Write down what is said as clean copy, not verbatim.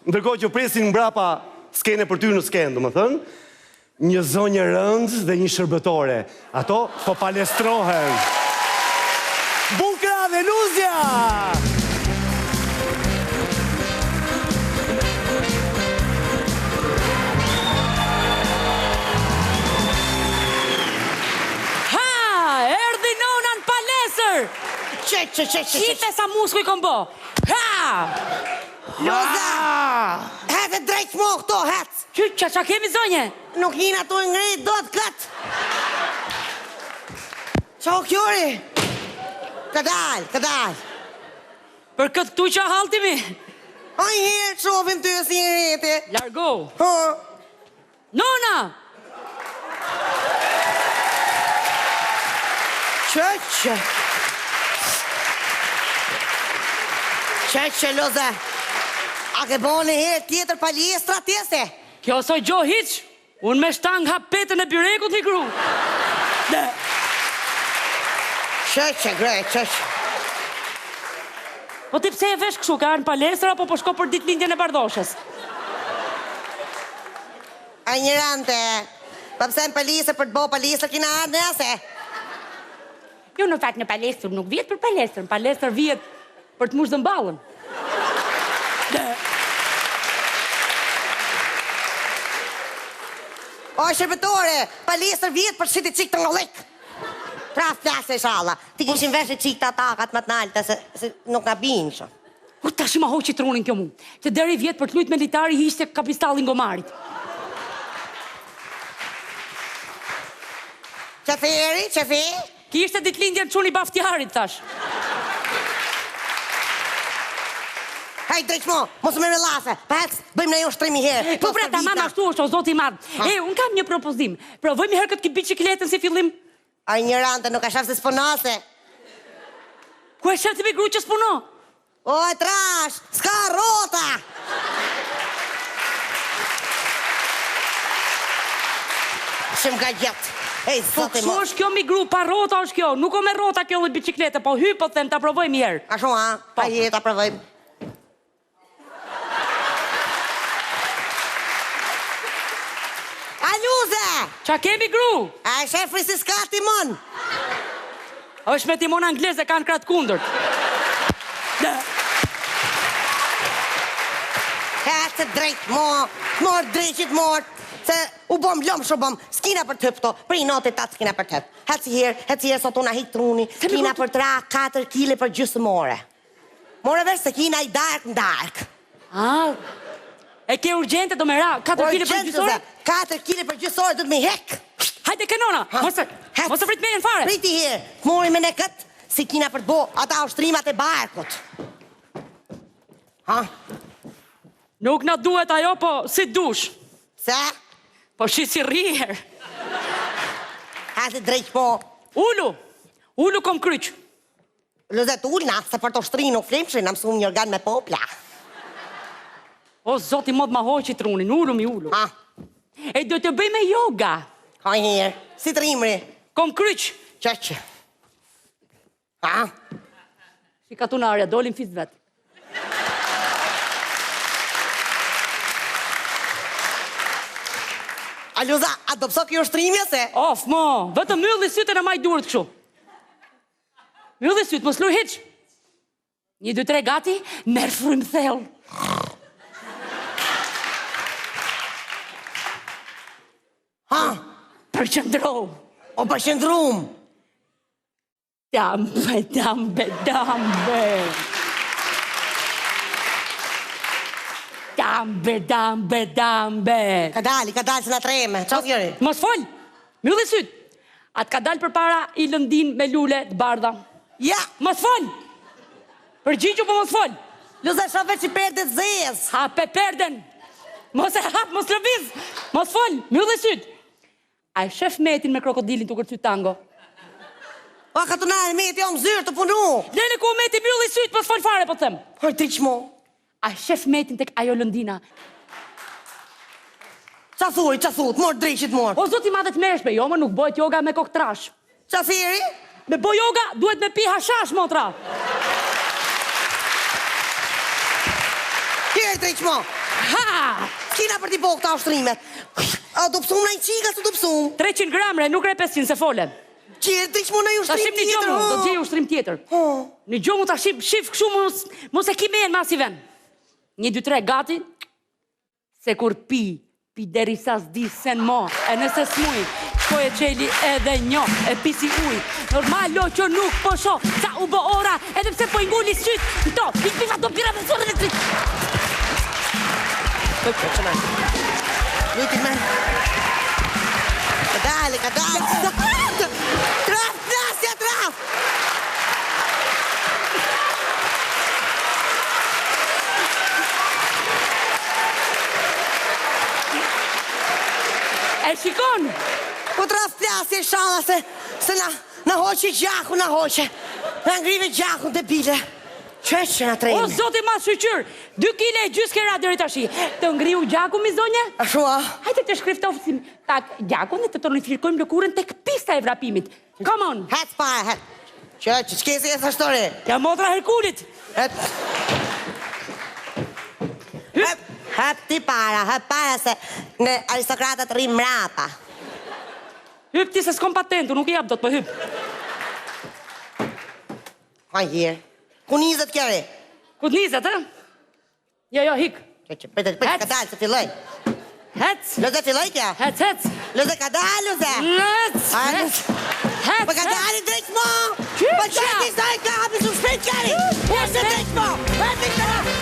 Ndërkohë që presin mbrapa skene për ty në skenë, domethënë, një zonjë e rëndë dhe një shërbëtore. Ato po palestrohen. Bukra dhe Luzja! Ha! Erdhi nona në palestër! Që, që, që, që, që. Shife sa muskuj kom bo! Ha! Luza! Hec e drejt mo këto, hec! Që, që, ça kemi zonje? Nuk jina tu e ngrejt dot kët! Ça o kjo ri? Kadal, kadal. Për këtë këtu që haltimi? Ai herë shofim ty e si e reti. Largo! Ha? Nona! Që që? Që që, Luze? A ke bo një herë tjetër palestra ti se? Kjo s'o gjo hiq! Unë me shtangë hap petën e byrekut një gru! Dhe... Që që, gre, që që? Po ti pse e vesh kështu, ke ardhë në palestër apo po shko për ditëlindjen e Bardhoshes? A injorante, po pse në palestër për të bo palestër kina ardhë ne ase? Jo në fakt në palestër nuk vihet për palestër, në palestër vihet për të mush dhëmballën. O shërbëtore, palestër vihet për të shitë çikë të ngollik. Pra flasë ishalla, ti kishin veshë çikë të takat më të nalta se, se nuk na binë shumë. U tash ma hoqi trunin kjo mu. Që deri vjet për të lujt me litar i hiqte kapistallin gomarit. Që theri, që the? Kishte ditëlindjen çuni Baftjarit, thash. Hej, drejt mo, mos më me llafe, pa hec, bëjmë në jo shtrim i herë. Po pra, tamam ashtu është, o zoti i madh. E, unë kam një propozim. Provojmë një herë këtë biçikletën si fillim. A injorante, nuk e shef se s'puno se. Ku e shef ti mi gru që s'puno? O, e trash, s'ka rrota! Shumë ka gjetë. Ej, Po zoti kështu mo. është kjo mi gru, pa rrota është kjo. Nuk o me rrota kjo lloj biçiklete, po hy po them ta provojmë një herë. Ashtu, a? Po. Pa je, ta provojmë. A Luze! Ça kemi gru? A e shef si s'ka timon? Është me timon anglez e kanë krah të kundërt. Hec drejt mo, mor drejqit mor, se u bom lëmsh u bom, s'kina për të hyp këto, prej natit tatë s'kina për të hyp. Hec i herë, hec i herë, sot unë hik truni, kina për të ra 4 kile për gjysmë ore. More vesh se kina i dark në dark. Ah, e ke urgjente do me ra, 4 kile për gjysmë ore? 4 kile për gjysmë ore do të më hek. Hajde ke nona, mos e, mos e vrit mendjen fare. Prit i herë, mori me ne kët, si kina për të bo ata ushtrimat e barkut. Ha? Nuk na duhet ajo, po si dush. Se? Po shi si rriher. Hajde drejt po. Ulu, ulu kom kryq. Lëzet ulna, se për të shtri nuk flimshin, na mësum një organ me popla. O, zoti mod ma hoqi trunin, ulu mi ulu. Ha. E do të bëj me yoga. Ha një herë, si të rimri. Kom kryq. Që që. Ha? Si katunarja, dolin fis vetë. A Luza, a do pëso kjo ushtrimi ose? Of, mo, vetëm mylli sytë e në maj durët kështu. Mbylli sytë, mos luj hiç. Një, dy, tre, gati, merr frymë thellë. Ha? Përqendrohu. O përqendrum. Dambe, dambe, dambe. Dambe, dambe, dambe. Ka dali, ka dali se na treme. Ça thjeri? Mos fol. Mbylli sytë. A të ka dalë përpara i lëndinë me lule të bardha? Ja! Mos fol! Përgjigju po mos fol! Luza shoh veç i perde të zezë. Hape perden! Mos e hap, mos lëviz! Mos fol! Mbylli sytë! A e shef Metin me krokodilin tu kërcy tango? O, katunare, Meti, o në zyrë tu punu. Lene ku Meti mbylli sytë, mos fol fare, po të them. Hoj, triq mo. A e shef Metin tek ajo lëndina? Ça thuj, ça thu, të mor dreqit mor. O zoti madh të merresh me jo, më nuk bëhet yoga me kokë trash. Ça theri? Me bo yoga duhet me pi hashash motra. Herë dreq mo. Ha! S'kina për t'i bo këta ushtrimet. A do pësum në një qika, s'u do pësum? 300 gram, re, nuk re 500, se fole. Qe, të që mu në Ta ushtrim shim një tjetër, gjomu, ha. do të gjej ushtrim tjetër. Ha. Një gjomu ta shif, shif kështu mos, mos e ki men ma si ven. 1, 2, 3, gati. Se kur pi, pi deri sa s'di sen mo, e nëse s'muj, shkoj e qeli edhe njo, e pi si uj. Normal, o që nuk po shoh, sa u bë ora, edhe pse po i nguli syt, në to, pi pi do pira me zorrën e trit. Luti me. Ka dale, ka dale. Traf, plasja, traf. E shikon, Po traf plasje, shalla se, se na, na hoqe gjaku, na hoqe. Na ngrive gjakun debile. Që që na o tremi? zoti ma shyqyr, 2 kile e gjysë kera deri tash. Të ngriu gjaku mi zonje? Ashtu a? Hajde të shkriftosim pak gjakun dhe të tonifikojmë lëkurën tek pista e vrapimit. Come on. Hec para, hec. Që, që që kesi e sashtore? Ja motra Herkulit. Hec. Hep, hep ti para, hep para se ne aristokratat rrim mrapa. Hyp ti se s'kom patentu, nuk i jap dot, po hyp. Ha hjerë. Ku nizet kjo re? Ku të nizet, ë? Jo, jo, hik. Që, që, prit, prit, Hec. ka dalë, se filloj. Hec. Lëze filloj kjo? Hec, hec. Lëze ka dalë, lëze. Hec. Hajde. Hec. Hec. Po ka dalë drejt mo! Qyqa! Po që ti sa e ka hapi su shpejt qari! Po se drejt mo! Hec, drejt mo!